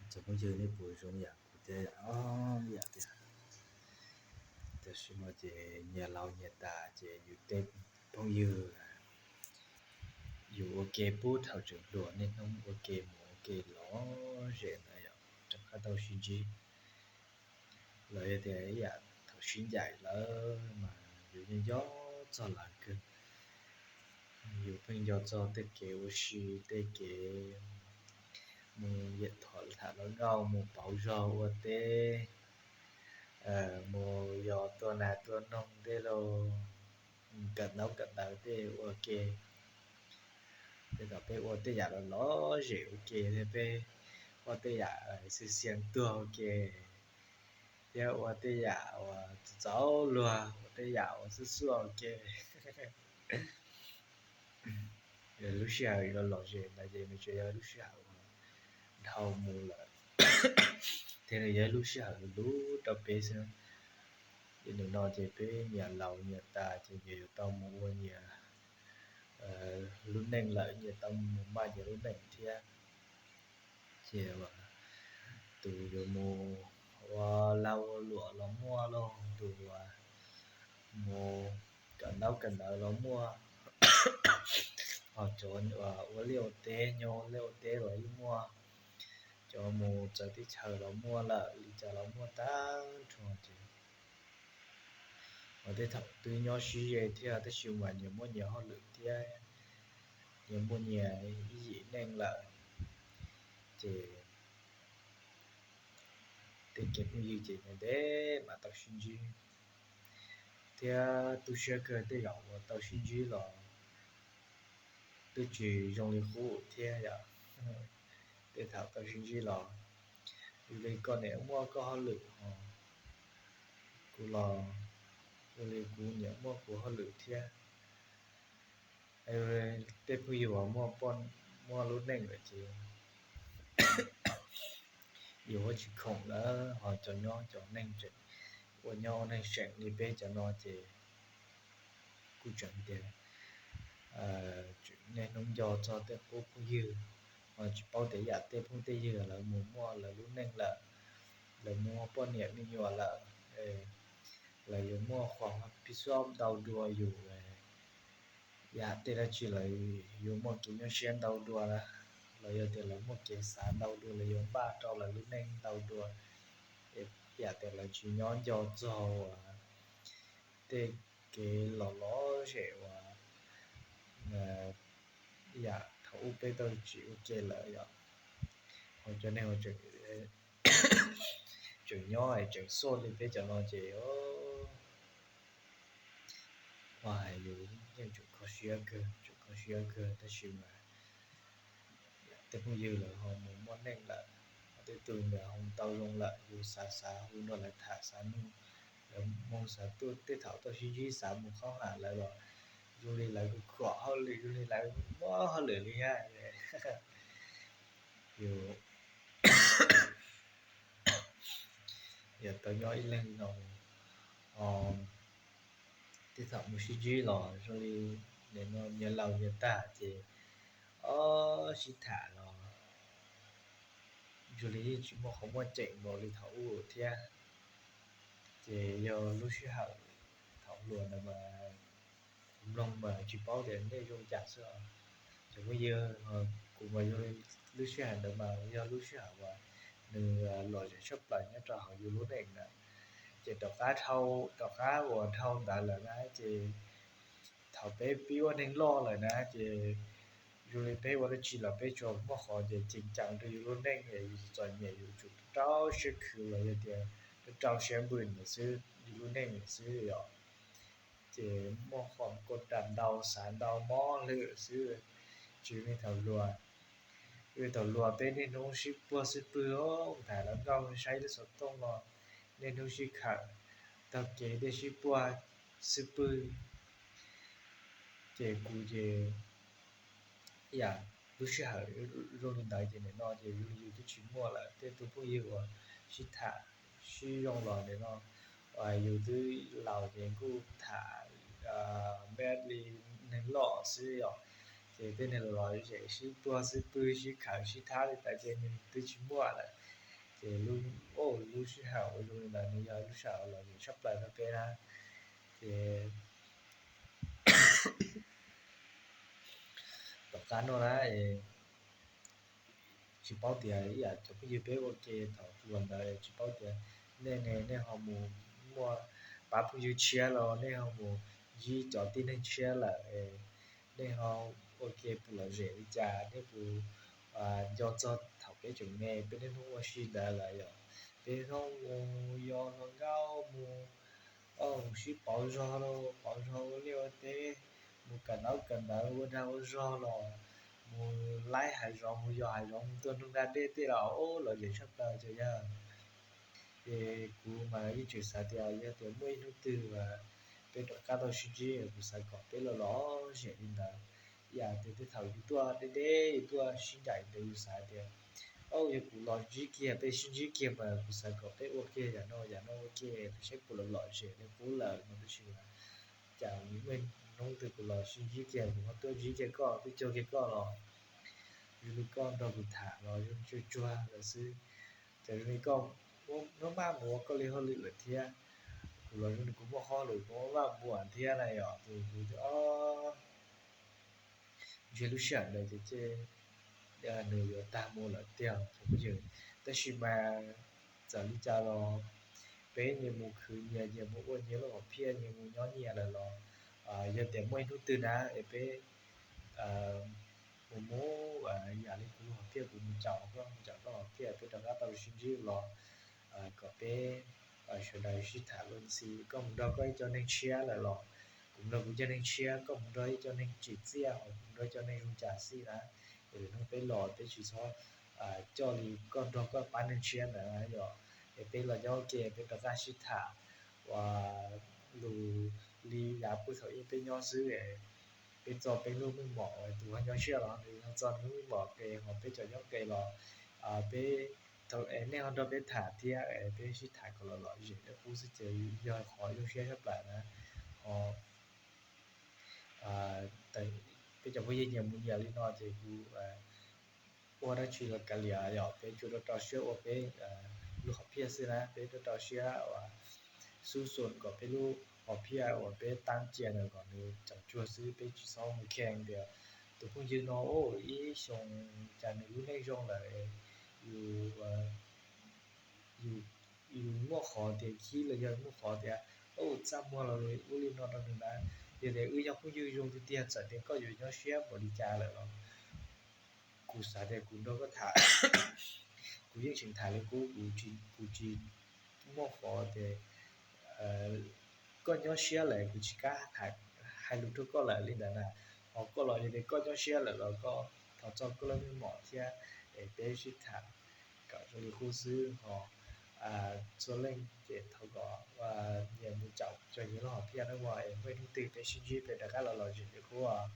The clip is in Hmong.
Tsoom phooj ywg, nej puas zoo yam kuv thiab? Yam tias tam sim no ces nyias laus nyias tas ces yus tej phooj ywg yus ua ke puag thaum tseem hluas, niaj hnub ua ke mus ua ke lom zem ntawd yom, rov qab tau sib ntsib. Los yog tias ib yam thaum sib ncaim lawm mas yus yeej nco txog lawv kawg. Yus pheej nco txog tej kev ua si, tej kev mus yam tham hluas nkauj, mus pauv zog ua teb, mus yos tua nas tua noog tej los, kawm ntaub kawm ntawv tej ua ke. Tej thaum peb ua tej yam los lom zem ua ke thiab, peb ua tej yam xiv xias tuag ua ke, thiab ua tej yam uas txaus luag, ua tej yam uas xuaj xuaj ua ke. Lub sij hawm yuav lom zem ntawd ces nws tsuas yog lub sij hawm uas dhau mus lawm, thiab nws yog lub sij hawm lub rau peb xwb. Ces nim no ces peb nyias laus nyias tas ces nyias yuav tau mus ua nyias lub neej lawm, nyias tau mus npaj nyias lub neej thiab. Ces tus yuav mus ua lag ua luam los muaj lauj, tus mus kawm ntaub kawm ntawv los muaj, ho cov ua liaj ua teb, nyob ua liaj ua teb los yeej muaj, cov mus txawv teb chaws los muaj lawm, li cas los muaj tag nrho ces. Ho tej thaum twb nyob sib ze thiab tab sis mas nyias muaj nyias hauj lwm thiab, nyias muaj nyias ib yim neej lawm, ces tej kev phooj ywg ces ntev ntev mam tau sib ntsib. Thiab tu siab kawg tej zaum uas tau sib ntsib los twb tsis zoo li qub thiab yom. Tej thaum tau sib ntsib los, yus li koj niam muaj koj hauj lwm, kuv los, yus li kuv niam muaj kuv hauj lwm thiab. Tej phooj ywg uas muaj lub neej lawm ces yus ua tsis khoom lawm, ho cov nyob cov neeg tseem ua nyob ua neeg tseem li peb cov no ces kuj tseem tias niaj hnub nco txog tej qub phooj ywg, ho tsis paub tias yam tej phooj tej ywg lawv mus muaj lawv lub neej lawm, lawv muaj poj niam me nyuam lawm, lawv yuav muaj qhov pib xob ntau dua yus, yam tej dab tsi lawv yuav muaj kev nyuaj siab ntau dua na, los yog tias lawv muaj kev xav ntau dua, lawv yuav npaj rau lawv lub neej ntau dua, yam tias lawv tsis nyob nco txog uas tej kev lom lom zem uas yam thaum ub peb tau tsim ua ke lawm yom. Ho cov neeg uas tseem nyob tseem xuaj li peb cov no ces, ua hais yus yeej tseem kho siab kawg, tseem kho siab kawg tab sis mas tej phooj ywg lawv ho mus muaj neej lawm, ho tej tug ntawd ho tau zoo lawm, yus xav xav hu nrog lawv tham xav nug lawv moo xav tuaj, tej thaum tau sib ntsib xav mus khaub ha lawv los zoo li lawv kuj khuam hauj lwm, zoo li lawv muaj hauj lwm li thiab. Yus yog tau nyob ib leeg no, tej thaum mus sib ntsib los zoo li nim no nyias laus nyias tag ces ob sib tham los zoo li yeej tsis muaj qhov muaj ceem npaum li thaum ub thiab. Ces yog lub sij hawm thaum hluas ntawd mas kuv mloog mas tsis paub tias nej zoo cas xwb os. Cov phooj ywg, kuv mas yog lub sij hawm ntawd mas yog lub sij hawm uas nws lom zem tshaj plaws nyob rau hauv yus lub neej na. Ces rov qab dhau, rov qab uas dhau ntawd lawm na ces thaum peb pib ua neeg loj lawm na ces zoo li peb ua dab tsi los peb tsuas muaj qhov ces ceev ceev rau yus lub neej, yus txom nyem yus tsum rau siab khwv los yog tias rau siab npws ntawd xwb, yus lub neej ntawd xwb yom. Ces muaj qhov kua dam ntau, xav ntau mob lwm xwb, tsis li thaum hluas. Li thaum hluas peb niaj hnub sib puag sib pwg, tham hluas nkauj saib lub xov tooj los niaj hnub sib khawm, taug kev tej sib puag sib pwg. Ces kuv ces yam lub sij hawm zoo li ntawd ces nim no ces yus twb tsis muaj lawm, tej tug phooj ywg uas sib tham sib zoo los nim no yus twb laus ces kuj tham me li neeg loj xwb yom. Ces tej neeg los zem sib puag sib pwg sib khawm sib thab li ntawd ces nws twb tsis muaj lawm. Ces lub sij hawm uas zoo li ntawd nws yog lub sij hawm lom zem tshaj plaws rau peb na. Ces tom qab no na, tsis paub tias ib yam cov phooj ywg peb ua ke thaum hluas ntawd tsis paub tias nej ne nej ho mus muaj pab phooj ywg tshiab los nej ho mus ntsib cov tib neeg tshiab lawm, nej ho ua ke puas lom zem li cas, nej puas nco txog thaum peb tseem me peb niaj hnub ua si ntawd lawm yom. Peb niaj hnub mus yos hluas nkauj, mus sib pauv zog los pauv zog ua liaj ua teb, mus kawm ntaub kawm ntawv ua dag ua zog los mus laib hav zoov mus yos hav zoov mus tua noog da dej tej los lom zem tshaj plaws cov yawg. Ces kuv mas yeej tseem xav tias yog tias muaj ib hnub twg peb rov qab tau sib ntsib kuv xav kom peb los lom zem li ntawd. Ib yam tias tej thaum yus tuaj deb deb yus tuaj sib ncaim ntawd yus xav tias, o, yog kuv los ntsib kiag peb sib ntsib kiag mas kuv xav kom peb ua kiag yam no yam no ua ke saib puas los lom zem li qub lawm no tab sis mas cas muaj hnub twg kuv los sib ntsib kiag kuv ho tuaj ntsib kiag koj tuaj cuag kiag koj los zoo li koj nrog kuv tham los zoo tsuag tsuag lawm xwb. Ces zoo li koj muab maj mus ua koj li hauj lwm lawm thiab, kuv los zoo li kuv muaj hauj lwm kuv muab maj mus ua thiab na yom. Ces kuv tias o, ntshe lub sij hawm ntawd ces nws yuav tag mus lawm tiag phooj ywg. Tab sis mas txawm li cas los peb nyias mus khwv nyias, nyias mus ua nyias lub hom phiaj, nyias mus nyob nyias lawm los yog tias muaj ib hnub twg na es peb mus mus yam li kuv lub hom phiaj kuv mus caum koj, mus caum koj hom phiaj peb rov qab tau sib ntsib los kom peb sawv daws sib tham los sis koj mus nrog koj ib co neeg tshiab lawm los kuv nrog kuv cov neeg tshiab, koj mus nrog ib co neeg tsim txiaj, kuv nrog ib co neeg zoo cas xij na. Es lwm hnub peb los peb tsis txhob coj li koj nrog koj pab neeg tshiab ntawd yom. Es peb los nyob ua ke peb rov qab sib tham ua lus li yav puag thaum ub peb nyob xwb. Peb txo peb lub meej mom tus ho nyob siab los nws ho txo nws lub meej mom ke ho peb cov nyob ke los peb, thaum nej ho nrog peb tham thiab peb sib tham kom los lom zem li qub xwb ces yog qhov zoo siab tshaj plaws na. Ho peb cov phooj ywg nyias mus nyias li no ces kuv ua dab tsi los kav liam yom, peb tsuas rau rau siab ua peb lub hom phiaj xwb na, peb rau rau siab uas xub xuas kom peb lub hom phiaj uas peb tab cia ntawd kom nws tseem tsuag xwb, peb tsis txhob mus kheej tias tus phooj ywg no ib xyoos cas nws lub neej zoo lawm, yus yus muaj qhov tias khib los yog muaj qhov tias txaj muag los ua li no rau nws na. Yog tias wb yog phooj ywg zoo tiag tiag txawm tias koj yuav nyob siab npaum li cas lawm los kuv xav tias kuv nrog koj tham, kuv yeej tseem tham li qub, kuv tsis muaj qhov tias koj nyob siab lawm kuv tsis kam hais lus rau koj lawm li ntawd na. Ho koj los yog tias koj nyob siab lawm los koj thov txo koj lub meej mom thiab es peb sib tham kom zoo li qub xwb. Ho txhua leej ces thov kom nyias mus caum tso nyias lub hom phiaj na, es muaj ib hnub twg peb sib ntsib peb rov qab los lom zem li qub os.